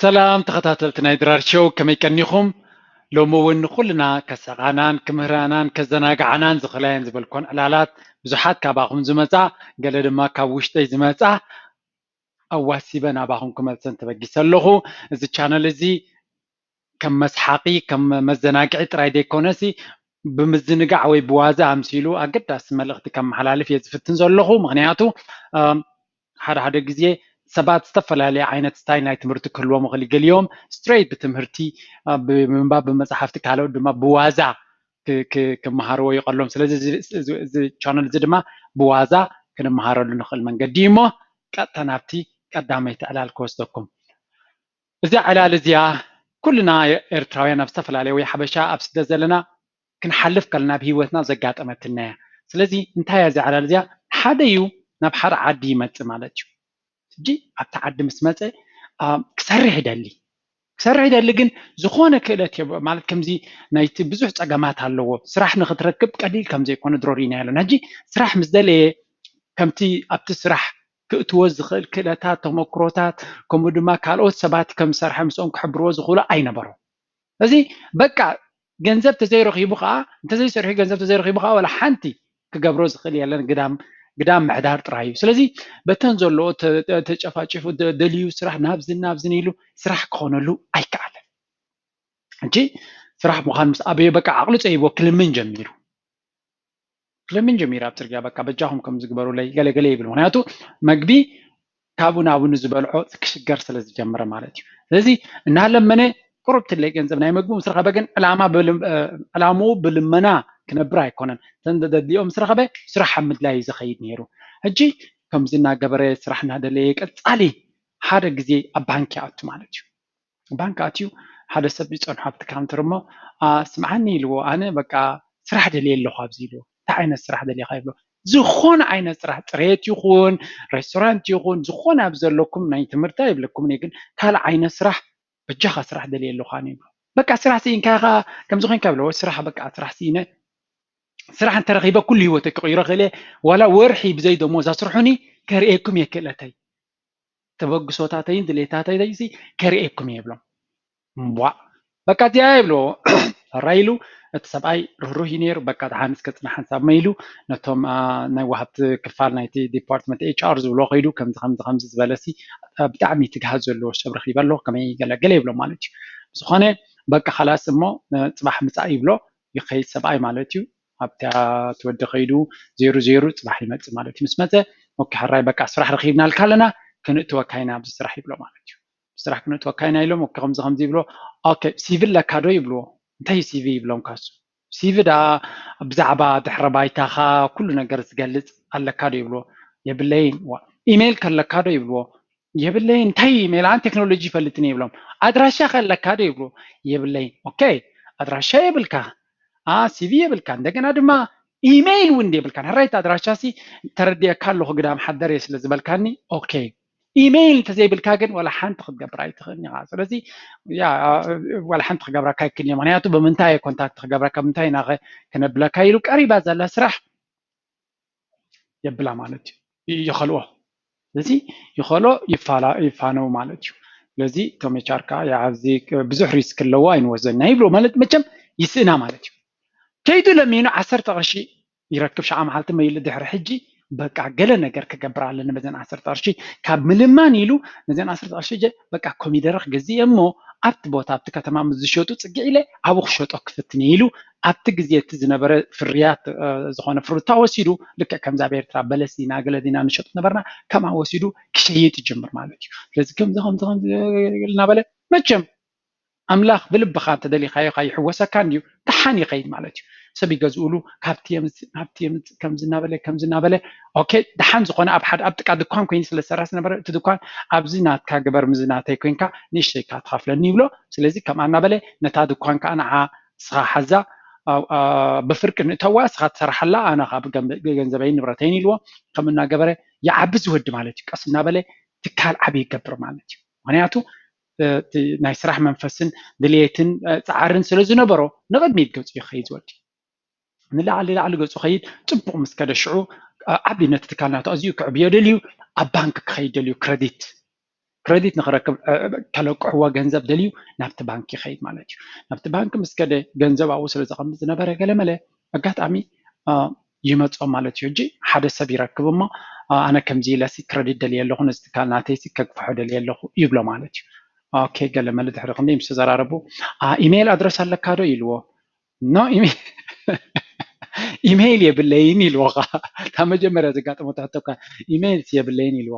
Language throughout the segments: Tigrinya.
ሰላም ተኸታተልቲ ናይ ድራር ሾው፣ ከመይ ቀኒኹም? ሎሚ እውን ንኹልና ከሰቓናን ክምህራናን ከዘናግዓናን ዝኽእላየን ዝበልኮን ዕላላት ብዙሓት ካባኹም ዝመጻ፣ ገለ ድማ ካብ ውሽጠይ ዝመጻ ኣዋሲበ ናባኹም ክመልሰን ተበጊሰ ኣለኹ። እዚ ቻነል እዚ ከም መስሓቂ፣ ከም መዘናግዒ ጥራይ ዘይኮነሲ፣ ብምዝንጋዕ ወይ ብዋዛ ኣምሲሉ ኣገዳሲ መልእኽቲ ከመሓላልፍ እየ ዝፍትን ዘለኹ። ምኽንያቱ ሓደ ሓደ ግዜ ሰባት ዝተፈላለየ ዓይነት ስታይል ናይ ትምህርቲ ክህልዎም ይኽእል። ገሊኦም ስትሬት ብትምህርቲ፣ ብምንባብ፣ ብመፅሓፍቲ፣ ካልኦት ድማ ብዋዛ ክመሃርዎ ይቐሎም። ስለዚ እዚ ቻነል እዚ ድማ ብዋዛ ክንመሃረሉ ንኽእል መንገዲ እዩ። እሞ ቀጥታ ናብቲ ቀዳመይቲ ዕላል ክወስደኩም። እዚኣ ዕላል እዚኣ ኩልና ኤርትራውያን ኣብ ዝተፈላለየ ወይ ሓበሻ ኣብ ስደት ዘለና ክንሓልፍ ከለና ኣብ ህይወትና ዘጋጠመትና እያ። ስለዚ እንታይ እያ እዚኣ ዕላል እዚኣ? ሓደ እዩ ናብ ሓደ ዓዲ ይመጽእ ማለት እዩ። ሕጂ ኣብቲ ዓዲ ምስ መጸ ክሰርሕ ይደሊ ክሰርሕ ይደሊ ግን ዝኾነ ክእለት ማለት ከምዚ ናይቲ ብዙሕ ጸገማት ኣለዎ። ስራሕ ንክትረክብ ቀሊል ከም ዘይኮነ ድሮ ርኢና ያለን። ሕጂ ስራሕ ምስ ደለየ ከምቲ ኣብቲ ስራሕ ክእትዎ ዝኽእል ክእለታት፣ ተመክሮታት፣ ከምኡ ድማ ካልኦት ሰባት ከም ዝሰርሐ ምስኦም ክሕብርዎ ዝኽእሉ ኣይነበሮም። እዚ በቃ ገንዘብ ተዘይረኺቡ ከዓ፣ እንተዘይሰሪሑ ገንዘብ ተዘይረኺቡ ከዓ ዋላ ሓንቲ ክገብሮ ዝኽእል የለን። ግዳም ግዳም ምሕዳር ጥራይ እዩ። ስለዚ በተን ዘለዎ ተጨፋጭፉ ደልዩ ስራሕ ናብዝን ናብዝን ኢሉ ስራሕ ክኾነሉ ኣይከኣለን። ሕጂ ስራሕ ምዃን ምስ ኣበዮ በቃ ዓቕሉ ጸይቦ ክልምን ጀሚሩ። ክልምን ጀሚሩ ኣብ ጽርግያ በቃ በጃኹም ከም ዝግበሩለይ ገለ ገለ ይብል። ምክንያቱ መግቢ ካብኡ ናብኡ ዝበልዖ ክሽገር ስለ ዝጀመረ ማለት እዩ። ስለዚ እናለመነ ቁሩብ ትለይ ገንዘብ ናይ መግቢ ምስ ረኸበ ግን ዕላምኡ ብልመና ክነብር ኣይኮነን። እተን ዘደልዮ ምስ ረኸበ ስራሕ ኣብ ምድላይ እዩ ዝኸይድ ነይሩ። ሕጂ ከምዚ እናገበረ ስራሕ እናደለየ ቀጻሊ ሓደ ግዜ ኣብ ባንክ ይኣቱ ማለት እዩ። ባንክ ኣትዩ ሓደ ሰብ ይጸንሖ ኣብቲ ካውንተር እሞ ስምዓኒ ኢልዎ፣ ኣነ በቃ ስራሕ ደልየ ኣለኹ ኣብዚ ኢልዎ። እንታይ ዓይነት ስራሕ ደሊኻ ይብሎ። ዝኾነ ዓይነት ስራሕ ጽሬት ይኹን ሬስቶራንት ይኹን ዝኾነ ኣብ ዘለኩም ናይ ትምህርቲ ኣይብለኩምን እየ ግን ካልእ ዓይነት ስራሕ በጃኻ ስራሕ ደልየ ኣለኹ ኣነ ይብሎ። በቃ ስራሕ ስኢንካ ኢኻ ከምዚ ኮይንካ ይብሎ። ስራሕ በቃ ስራሕ ስኢነ ስራሕ እንተረኺበ ኩሉ ህይወተይ ክቕይሮ ክእል እየ። ዋላ ወርሒ ብዘይ ደሞዝ ኣስርሑኒ ከርእየኩም እየ ክእለተይ። ተበግሶታተይን ድሌታተይሲ ከርእየኩም እየ ይብሎም። እምቧእ በቃ እዚኣ ይብሎ። ሕራይ ኢሉ እቲ ሰብኣይ ርህሩህ እዩ ነይሩ። በቃ ደሓን እስከ ፅና ሓንሳብ መ ኢሉ ነቶም ናይ ወሃብቲ ክፋል ናይቲ ዲፓርትመንት ኤች ኣር ዝብሎ ከይዱ ከምዚ ከምዚ ከምዚ ዝበለሲ ብጣዕሚ ትግሃት ዘለዎ ሰብ ረኺበ ኣለኹ ከመይ ገለ ገለ ይብሎ ማለት እዩ። ብዝኾነ በቃ ካላስ እሞ ፅባሕ ምፃእ ይብሎ። ይኸይድ ሰብኣይ ማለት እዩ። ኣብታ ትወዲ ከይዱ ዜሩ ዜሩ ፅባሕ ይመፅእ ማለት እዩ። ምስ መፀ ኦኬ ሕራይ በቃ ስራሕ ረኺብናልካ ኣለና ክንእትወካ ኢና ኣብዚ ስራሕ ይብሎ ማለት እዩ። ስራሕ ክንእትወካ ኢና ኢሎም ኦኬ ከምዚ ከምዚ ይብሎ። ኦኬ ሲቪ ኣለካ ዶ ይብልዎ። እንታይ እዩ ሲቪ ይብሎም ካሱ። ሲቪ ደኣ ብዛዕባ ድሕረ ባይታኻ ኩሉ ነገር ዝገልፅ ኣለካ ዶ ይብልዎ። የብለይን። ኢሜይል ከለካ ዶ ይብልዎ። የብለይን። እንታይ ኢሜይል ኣን ቴክኖሎጂ ይፈልጥን ይብሎም። ኣድራሻ ከለካ ዶ ይብልዎ። የብለይን። ኦኬ ኣድራሻ የብልካ ሲቪ የብልካ እንደገና ድማ ኢሜይል እውን የብልካን። ሕራይት ኣድራሻ ሲ ተረዲአካ ኣለኹ ግዳም ሓደር እየ ስለ ዝበልካኒ ኦኬ። ኢሜይል እንተዘይብልካ ግን ዋላ ሓንቲ ክትገብር ኣይትኽእልን ኢኻ። ስለዚ ዋላ ሓንቲ ክገብረካ ኣይክእልን እየ። ምክንያቱ ብምንታይ እየ ኮንታክት ክገብረካ ብምንታይ ኢና ክነብለካ ኢሉ ቀሪባ ዘላ ስራሕ የብላ ማለት እዩ። ይኸልኦ ስለዚ ይኸሎ ይፋነው ማለት እዩ። ስለዚ እቶም ኤች ኣር ከዓ ኣብዚ ብዙሕ ሪስክ ኣለዎ ኣይንወስደን ናይ ይብሎ ማለት መቸም ይስእና ማለት እዩ። ከይዱ ለሚኑ ዓሰርተ ቅርሺ ይረክብ ሸዓ መዓልቲ መይሉ ድሕሪ ሕጂ በቃ ገለ ነገር ክገብር ኣለኒ በዘን ዓሰርተ ቅርሺ ካብ ምልማን ኢሉ ነዘን ዓሰርተ ቅርሺ በቃ ኮሚደረ ክገዝእ እሞ ኣብቲ ቦታ ኣብቲ ከተማ ምስ ዝሸጡ ፅግዕ ኢለ ኣብኡ ክሸጦ ክፍትን ኢሉ ኣብቲ ግዜ እቲ ዝነበረ ፍርያት ዝኾነ ፍሩታ ወሲዱ ልክዕ ከምዚ ኣብ ኤርትራ በለስ ዲና ገለ ዲና ንሸጡ ነበርና ከምኣ ወሲዱ ክሸይጥ ይጅምር ማለት እዩ። ስለዚ ከምዚ ከምዚ ከምዚ እናበለ መቸም ኣምላኽ ብልብኻ እንተደሊኻዮ ካይሕወሰካ እንድዩ ደሓን ይኸይድ ማለት እዩ። ሰብ ይገዝኡሉ ካብቲ የምፅእ ናብቲ የምፅእ ከምዚ እናበለ ከምዚ እናበለ ኦኬ ደሓን ዝኾነ ኣብ ሓደ ኣብ ጥቃ ድኳን ኮይኑ ስለ ዝሰርሕ ዝነበረ እቲ ድኳን ኣብዚ ናትካ ግበር ምዚ ናተይ ኮይንካ ንእሽተይካ ትኸፍለኒ ይብሎ። ስለዚ ከምኣ እናበለ ነታ ድኳን ከዓ ንዓ እስኻ ሓዛ ብፍርቂ ንእተዋ እስኻ ትሰርሓላ ኣነ ካብ ገንዘበይን ንብረተይን ኢልዎ ከም እናገበረ ይዓቢ ዝወዲ ማለት እዩ። ቀስ እናበለ ትካል ዓቢ ይገብር ማለት እዩ። ምክንያቱ ናይ ስራሕ መንፈስን ድልየትን ፃዕርን ስለ ዝነበሮ ንቕድሚት ገፁ ይኸይድ ዝወዲ ንላዕሊ ላዕሊ ገፁ ኸይድ ፅቡቕ ምስ ከደ ሽዑ ዓቢ ነቲ ትካል ናቱ ኣዝዩ ክዕብዮ ደልዩ ኣብ ባንክ ክኸይድ ደልዩ ክረዲት ክረዲት ንክረክብ ተለቅሕዎ ገንዘብ ደልዩ ናብቲ ባንክ ይኸይድ ማለት እዩ። ናብቲ ባንክ ምስ ከደ ገንዘብ ኣብኡ ስለ ዘቐምጥ ዝነበረ ገለመለ ኣጋጣሚ ይመጾም ማለት እዩ። ሕጂ ሓደ ሰብ ይረክብ እሞ ኣነ ከምዚ ኢለሲ ክረዲት ደልየ ኣለኹ፣ ነዚ ትካል ናተይሲ ከግፍሖ ደልየ ኣለኹ ይብሎ ማለት እዩ። ኦኬ፣ ገለመለ ድሕሪ ክንደይ ምስ ተዘራረቡ፣ ኢሜይል ኣድረስ ኣለካ ዶ ኢልዎ። ኖ ኢሜይል የብለይን ኢልዎ። እታ መጀመርያ ዘጋጠመቶ ሕቶ እኳ ኢሜይል የብለይን ኢልዎ።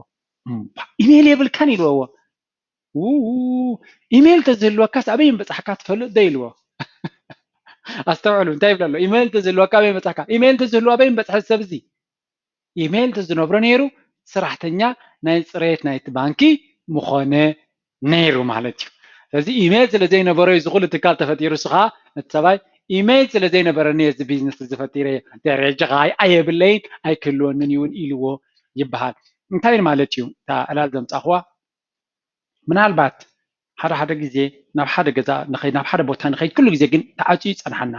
ኢሜይል የብልካን ኢልዎ። ኢሜይል ተዝህልወካስ ኣበይ ምበጻሕካ ትፈልጥ ዶ ኢልዎ። ኣስተውዕሉ እንታይ ይብል ኣሎ። ኢሜይል ተዝህልወካ ኣበይ ምበጻሕካ። ኢሜይል ተዝህልዎ ኣበይ ምበጽሐ ሰብ እዚ። ኢሜይል ተዝነብሮ ነይሩ ሰራሕተኛ ናይ ፅሬት ናይቲ ባንኪ ምኾነ ነይሩ ማለት እዩ። ስለዚ ኢሜይል ስለ ዘይነበሮ እዩ ዝኹሉ ትካል ተፈጢሩ። ንስኻ እቲ ሰብኣይ ኢሜይል ስለ ዘይነበረኒ እዚ ቢዝነስ እዚ ፈጢረ። ደረጃ ኣየብለይን ኣይክህልወንን እውን ኢልዎ ይበሃል። እንታይ ማለት እዩ እታ ዕላል ዘምፃእኽዋ? ምናልባት ሓደ ሓደ ግዜ ናብ ሓደ ገዛ ንኸይድ ናብ ሓደ ቦታ ንኸይድ ኩሉ ግዜ ግን ተዓፅዩ ይፀንሓና።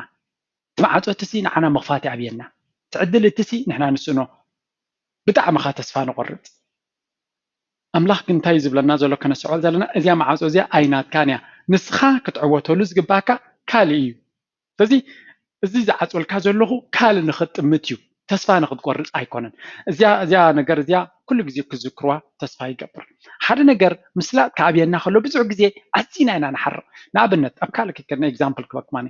እቲ መዓፆ እትሲ ንዓና ምኽፋት ይኣብየና። እቲ ዕድል እትሲ ንሕና ንስእኖ። ብጣዕሚ ኻ ተስፋ ንቆርፅ። ኣምላኽ ግን እንታይ ዝብለና ዘሎ ከነስተውዕል ዘለና እዚኣ መዓፆ እዚኣ ኣይናትካን እያ። ንስኻ ክትዕወተሉ ዝግባካ ካልእ እዩ። ስለዚ እዚ ዝዓፅወልካ ዘለኹ ካልእ ንኽጥምት እዩ። ተስፋ ንኽትቆርፅ ኣይኮነን። እዚኣ እዚኣ ነገር እዚኣ ኩሉ ግዜ ክዝክርዋ ተስፋ ይገብር። ሓደ ነገር ምስላጥ ክኣብየና ከሎ ብዙሕ ግዜ ኣዚና ኢና ንሓርቕ። ንኣብነት ኣብ ካልእ ክከድና ኤግዛምፕል ክበክማኒ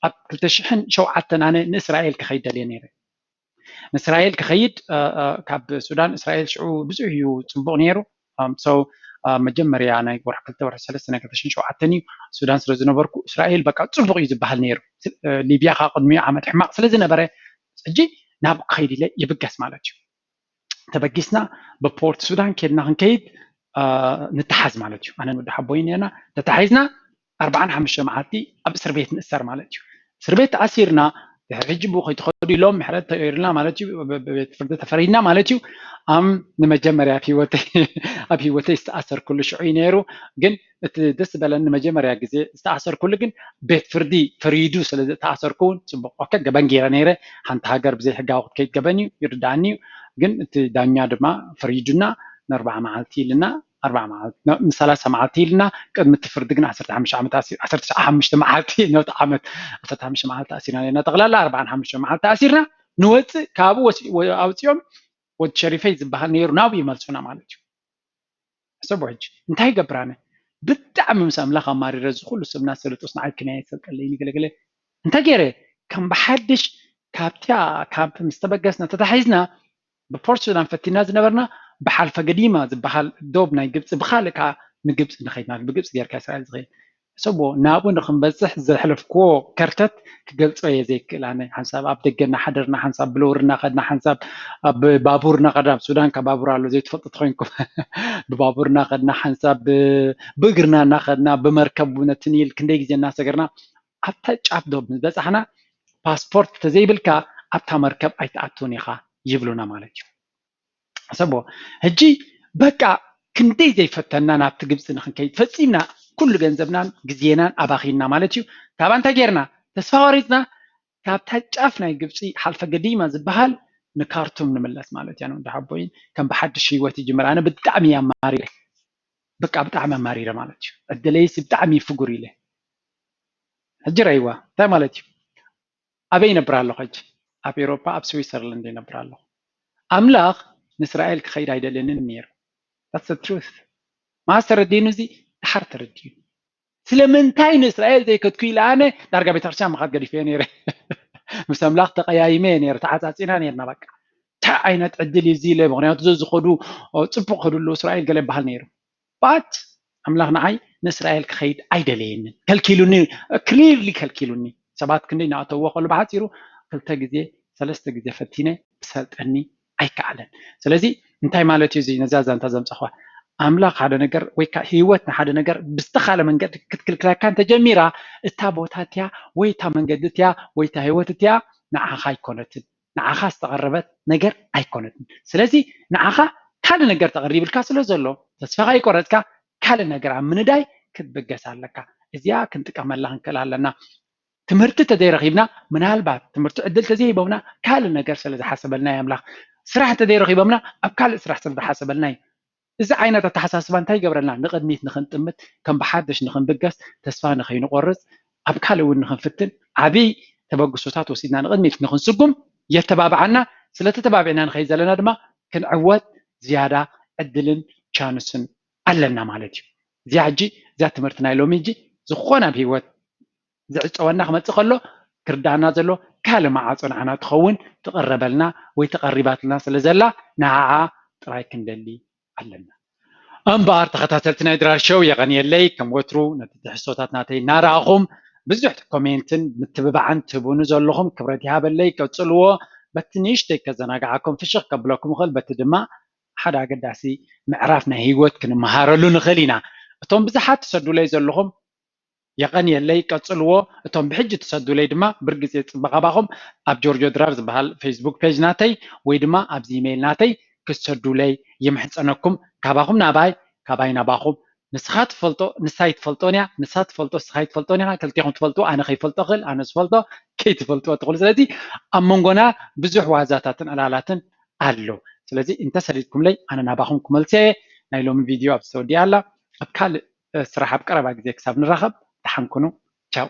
ኣብ ክልተ ሽሕን ሸውዓተን ኣነ ንእስራኤል ክኸይድ ደልየ ነይረ። ንእስራኤል ክኸይድ ካብ ሱዳን እስራኤል ሽዑ ብዙሕ እዩ ፅቡቕ ነይሩ። ሰው መጀመርያ ናይ ወርሒ ክልተ ወርሒ ሰለስተ ናይ ክልተ ሽሕን ሸውዓተን እዩ። ሱዳን ስለ ዝነበርኩ እስራኤል በቃ ፅቡቕ እዩ ዝበሃል ነይሩ። ሊብያ ከዓ ቅድሚኡ ዓመት ሕማቕ ስለ ዝነበረ ሕጂ ናብ ክኸይድ ኢለ ይብገስ ማለት እዩ። ተበጊስና ብፖርት ሱዳን ኬድና ክንከይድ ንተሓዝ ማለት እዩ። ኣነን ወዲ ሓቦይ ነርና ተታሒዝና ኣርባዓን ሓሙሽተ መዓልቲ ኣብ እስር ቤት ንእሰር ማለት እዩ። እስር ቤት ተኣሲርና ድሕሪ ሕጂ ብኡ ከይትኸዱ ኢሎም ምሕረት ተገይሩልና ማለት እዩ። ቤት ፍርዲ ተፈሪድና ማለት እዩ። ኣም ንመጀመርያ ኣብ ህይወተይ ዝተኣሰርኩሉ ሽዑ እዩ ነይሩ። ግን እቲ ደስ ዝበለኒ መጀመርያ ግዜ ዝተኣሰርኩሉ ግን ቤት ፍርዲ ፈሪዱ ስለ ዝተኣሰርኩ እውን ፅቡቕ ኦኬ ገበን ገይረ ነይረ። ሓንቲ ሃገር ብዘይ ሕጋዊ ክትከይድ ገበን እዩ ይርዳኣኒ እዩ። ግን እቲ ዳኛ ድማ ፈሪዱና ንኣርባዓ መዓልቲ ኢልና ኣርባዓ መዓልቲ ንሰላሳ መዓልቲ ኢልና ቅድሚ እቲ ፍርዲ ግን ዓሰርተ ሓሙሽተ ዓመት ዓሰርተ ሓሙሽተ መዓልቲ ነቲ ዓመት ዓሰርተ ሓሙሽተ መዓልቲ ኣሲርና ነርና። ጠቕላላ ኣርባዓን ሓሙሽተ መዓልቲ ኣሲርና ንወፅእ ካብኡ ኣውፅኦም ወዲ ሸሪፈይ ዝበሃል ነይሩ ናብኡ ይመልሱና ማለት እዩ። ሕሰቦ ሕጂ እንታይ ይገብር ኣነ ብጣዕሚ ምስ ኣምላኽ ኣማሪረ እዚ ኩሉ ስምና ሰለጦስ ንዓይ ክናየ ሰልጠለይ ንገለገለ እንታይ ገይረ ከም ብሓድሽ ካብቲያ ካምፕ ምስ ተበገስና ተታሒዝና ብፖርት ሱዳን ፈቲና ዝነበርና ብሓልፈ ገዲማ ዝበሃል ዶብ ናይ ግብፂ ብካልእ ከዓ ንግብፂ ንኸይድ ማለት ብግብፂ ጌርካ እስራኤል ዝኸይድ ሕሰቦ ናብኡ ንክንበፅሕ ዘሕለፍክዎ ከርተት ክገልፆ እየ ዘይክእል ኣነ ሓንሳብ ኣብ ደገ እናሓደርና ሓንሳብ ብለውሪ እናኸድና ሓንሳብ ኣብ ባቡር እናኸድና ኣብ ሱዳን ካብ ባቡር ኣሎ ዘይትፈልጡ ተኮይንኩም ብባቡር እናኸድና ሓንሳብ ብእግርና እናኸድና ብመርከብ ነቲ ኒል ክንደይ ግዜ እናሰገርና ኣብታ ጫፍ ዶብ ምስ በፃሕና ፓስፖርት ተዘይብልካ ኣብታ መርከብ ኣይትኣቱን ኢኻ ይብሉና ማለት እዩ። ሰቦ ሕጂ በቃ ክንደይ ዘይፈተና ናብቲ ግብፂ ንክንከይድ ፈፂምና ኩሉ ገንዘብናን ግዜናን ኣባኺንና ማለት እዩ። ካባ እንታይ ጌርና ተስፋ ቆሪፅና ካብታ ጫፍ ናይ ግብፂ ሓልፈ ገዲማ ዝበሃል ንካርቱም ንምለስ ማለት እያ። ንወዲ ሓቦይን ከም ብሓድሽ ህይወት ይጅምር። ኣነ ብጣዕሚ እየ ኣማሪረ፣ በቃ ብጣዕሚ ኣማሪረ ማለት እዩ። ዕድለይስ ብጣዕሚ ፍጉር ኢለ ሕጂ ረይዋ እንታይ ማለት እዩ? ኣበይ ይነብር ኣለኹ ሕጂ? ኣብ ኤሮፓ ኣብ ስዊሰርላንድ ይነብር ኣለኹ። ኣምላኽ ንእስራኤል ክኸይድ ኣይደልየንን ነይሩ። That's the truth። መዓስ ተረዲኑ እዚ? ድሓር ተረዲኑ። ስለምንታይ ንእስራኤል ዘይከድኩ ኢለ ኣነ ዳርጋ ቤተክርስትያን ምኻድ ገዲፈ ነይረ። ምስ ኣምላኽ ተቐያይመ ነይረ፣ ተዓጻጺና ነይርና። በቃ እንታይ ዓይነት ዕድል እዩ እዚ ኢለ፣ ምኽንያቱ ዘዝኸዱ ጽቡቕ ከድሉ እስራኤል ገለ ይበሃል ነይሩ። But ኣምላኽ ንዓይ ንእስራኤል ክኸይድ ኣይደለየንን፣ ከልኪሉኒ፣ ክሊርሊ ከልኪሉኒ። ሰባት ክንደይ እናኣተውዎ ከሉ ብሓፂሩ ክልተ ግዜ ሰለስተ ግዜ ፈቲነ ክሰልጠኒ ኣይከኣለን። ስለዚ እንታይ ማለት እዩ እዚ ነዛ ዛንታ ዘምፀኽዋ? ኣምላኽ ሓደ ነገር ወይ ከዓ ህይወት ንሓደ ነገር ብዝተኻለ መንገዲ ክትክልክለካ እንተጀሚራ እታ ቦታ እቲያ ወይ እታ መንገዲ እቲያ ወይ እታ ህይወት እቲያ ንዓኻ ኣይኮነትን። ንዓኻ ዝተቐረበት ነገር ኣይኮነትን። ስለዚ ንዓኻ ካልእ ነገር ተቐሪብልካ ስለ ዘሎ ተስፋኻ ይቆረፅካ ካልእ ነገር ኣብ ምንዳይ ክትብገስ ኣለካ። እዚኣ ክንጥቀመላ ክንክእል ኣለና። ትምህርቲ ተዘይረኺብና ምናልባት ትምህርቲ ዕድል ተዘይሂቦምና ካልእ ነገር ስለ ዝሓሰበልና እዩ ኣምላኽ። ስራሕ ተዘይረኺቦምና ኣብ ካልእ ስራሕ ስለ ዝሓሰበልና እዩ። እዚ ዓይነት ኣተሓሳስባ እንታይ ይገብረልና? ንቕድሚት ንኽንጥምት፣ ከም ብሓድሽ ንኽንብገስ፣ ተስፋ ንኸይንቆርጽ፣ ኣብ ካልእ እውን ንኽንፍትን፣ ዓብይ ተበግሶታት ወሲድና ንቕድሚት ንኽንስጉም የተባብዓና። ስለተተባቢዕና ንኸይድ ዘለና ድማ ክንዕወት ዝያዳ ዕድልን ቻንስን ኣለና ማለት እዩ። እዚኣ ሕጂ፣ እዛ ትምህርቲ ናይ ሎሚ ሕጂ ዝኾነ ኣብ ህይወት ዝዕፀወና ክመፅእ ከሎ ክርዳኣና ዘሎ ካልእ መዓፆ ንዓና ትኸውን ትቐረበልና ወይ ተቐሪባትልና ስለ ዘላ ንዓዓ ጥራይ ክንደሊ ኣለና። እምበኣር ተኸታተልቲ ናይ ድራር ሾው የቐንየለይ። ከም ወትሩ ነቲ ትሕዝቶታት ናተይ እናረኣኹም ብዙሕ ኮሜንትን ምትብባዕን ትህቡኒ ዘለኹም ክብረት ይሃበለይ። ቀጽልዎ። በቲ ንእሽተይ ከዘናግዓኩም ፍሽኽ ከብለኩም እኽእል፣ በቲ ድማ ሓደ ኣገዳሲ ምዕራፍ ናይ ህይወት ክንመሃረሉ ንኽእል ኢና። እቶም ብዙሓት ትሰዱለይ ዘለኹም የቐንየለይ፣ ቀጽልዎ። እቶም ብሕጂ ትሰዱለይ ድማ ብርግጽ የጽብቕ። ካባኹም ኣብ ጆርጆ ድራር ዝበሃል ፌስቡክ ፔጅ ናተይ ወይ ድማ ኣብዚ ኢሜይል ናተይ ክትሰዱለይ ይምሕጸነኩም። ካባኹም ናባይ፣ ካባይ ናባኹም። ንስኻ ትፈልጦ ንሳይ ትፈልጦን እያ፣ ንሳ ትፈልጦ ንስኻ ይትፈልጦን ኢኻ። ክልቴኹም ትፈልጡ፣ ኣነ ከይፈልጦ ክእል፣ ኣነ ዝፈልጦ ከይትፈልጥዎ ትኽእሉ። ስለዚ ኣብ መንጎና ብዙሕ ዋዛታትን ዕላላትን ኣሎ። ስለዚ እንተሰዲድኩምለይ ኣነ ናባኹም ክመልሰ እየ። ናይ ሎሚ ቪድዮ ኣብዚ ተወዲኣ ኣላ። ኣብ ካልእ እ፣ ስራሕ ኣብ ቀረባ ግዜ ክሳብ ንራኸብ ደሓን ኩኑ። ቻው።